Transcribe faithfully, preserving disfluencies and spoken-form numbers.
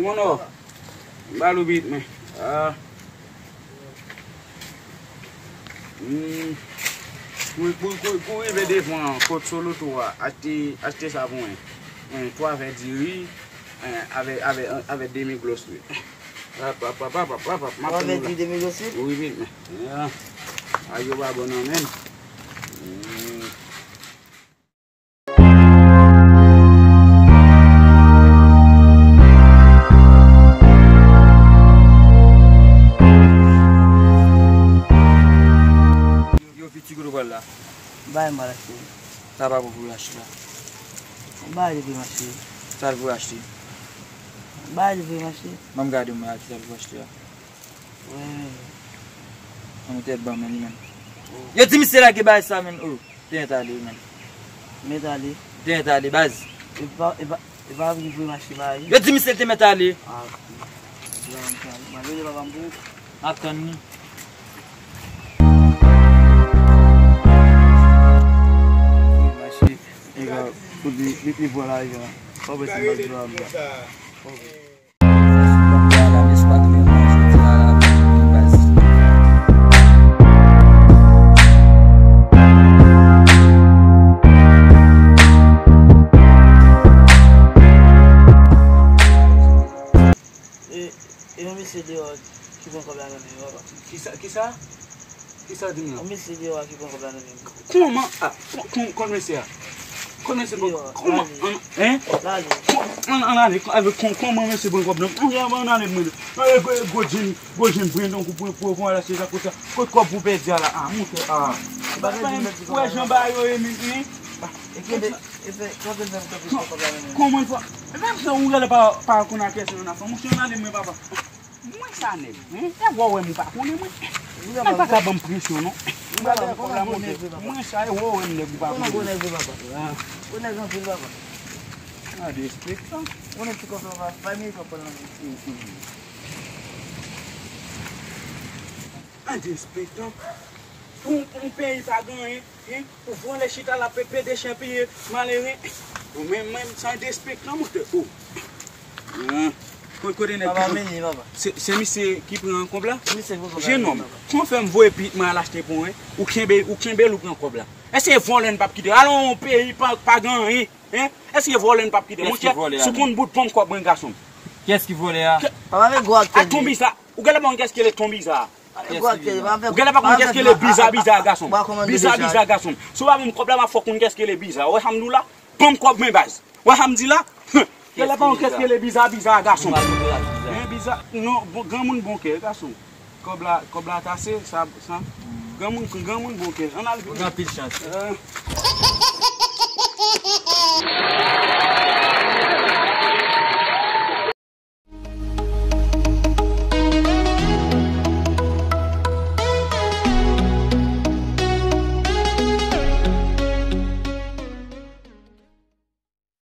Mono, ba l ou bit, men. Ah. Hmm. Pou, pou, pou, pou rive devan kot Soloto a, achte, achte sa pou mwen. Mwen, twa vè diri, eh, avè, avè, avè demi glos wi. Ap, ap, ap, ap, ap, ap, ap, m ap tann ou la. Twa vè diri, demi glos wi? Wi, wi, men. Ah. Ay, yo pa bon non, men. Hmm. Yo, yo, piti, kote w pral la? Bay m al achte. Sa pa bon pou w achte la. Bay li pou m achte. Sa l pou achte? Bay li pou m achte. Ban m gade mwen a, ki sa l pou achte a. Wi. An tèt ban men li menm. Yo di misye lage bagay sa menm. Oh, te mèt ale menm. Mèt ale. Te mèt ale baz. E pa, e pa, e pa vre vre mache bagay. Yo di misye te mèt ale. Ah, ok. Malere papa m pou. M ap tann li. Mache. E ka pou li, li, li vwala e ka. Pa wè si m pa di la. E, e yon mesye deyò ki pran kòb la nan men m, papa. Kisa, kisa? Kisa w di m nan? Yon mesye deyò a ki pran kòb la nan men m. Kòman? Ah, kon, kon, kon mesye a? Kon mesye pran, kòman? An, hein? Lale. Kon, an, an ale, avèk kon, kòman mesye pran kòb nan? An, an, an ale mwen. An, e, gwo, gwo djenn, gwo djenn pran donk ou pran, pran, pran la se sa konsa. Kot kòb pou pèdi a la? Ah, monchè, ah. Ou wè jan bagay yo ye menm, hein? E kenbe, e fè, kanpe l fè m kanpe sou kòb la nan men m. Kòman fò? E menm jan ou rele pa, pa konn a kèsyon nan fò. Monchè, an ale mwen papa. Mwen sa nèg, hein? E wè w wè m ou pa konnen mwen. Nèg pa ka ban m presyon non. Ou pa gen kòb la monte. Mwen sa e wè w wè m nèg ou pa konnen. Kòman gwo nèg ou papa? Ah. Gwo nèg anpil papa. Ah, derespektan. Ou konnen ti kòb la papa, pa mérite w pran nan men. An derespektan. Pou yon peyi pa gen anyen. Hein? Ou vòlè chita la pe pede chen piye malere. Ou menm menm san respè nan moute ou. Hein? Kote kote nèg ki pran? Se, se misye ki pran kòb la? Jenòm, kòman fè m voye pitit mwen al achte pou mwen? Ou kenbe, ou kenbe l ou pran kòb la. Èske vòlè n p ap kite? Alon yon peyi pa, pa gen anyen. Hein? Èske vòlè n p ap kite? Monchè, si w konn bout pon kòb mwen gason. Kiyès ki vòlè a? Papa men gwo ak tonbiza. Ou genlè pa konn kiyès ki rele tonbiza. Ou genlè pa konn kiyès ki rele biza biza a gason. Biza biza a gason. Si w pa ban m kòb la m ap fè w konn kiyès ki rele biza. Ou wè sa m di w la? Ban m kòb mwen baz. Ou wè sa m di la? Genlè pa konn kiyès ki rele biza biza a gason. Men biza non, bon, granmoun bon kè gason. Kòb la, kòb la tase, sa, sa. Granmoun, granmoun bon kè. Ann al vini. Ou gen anpil chans.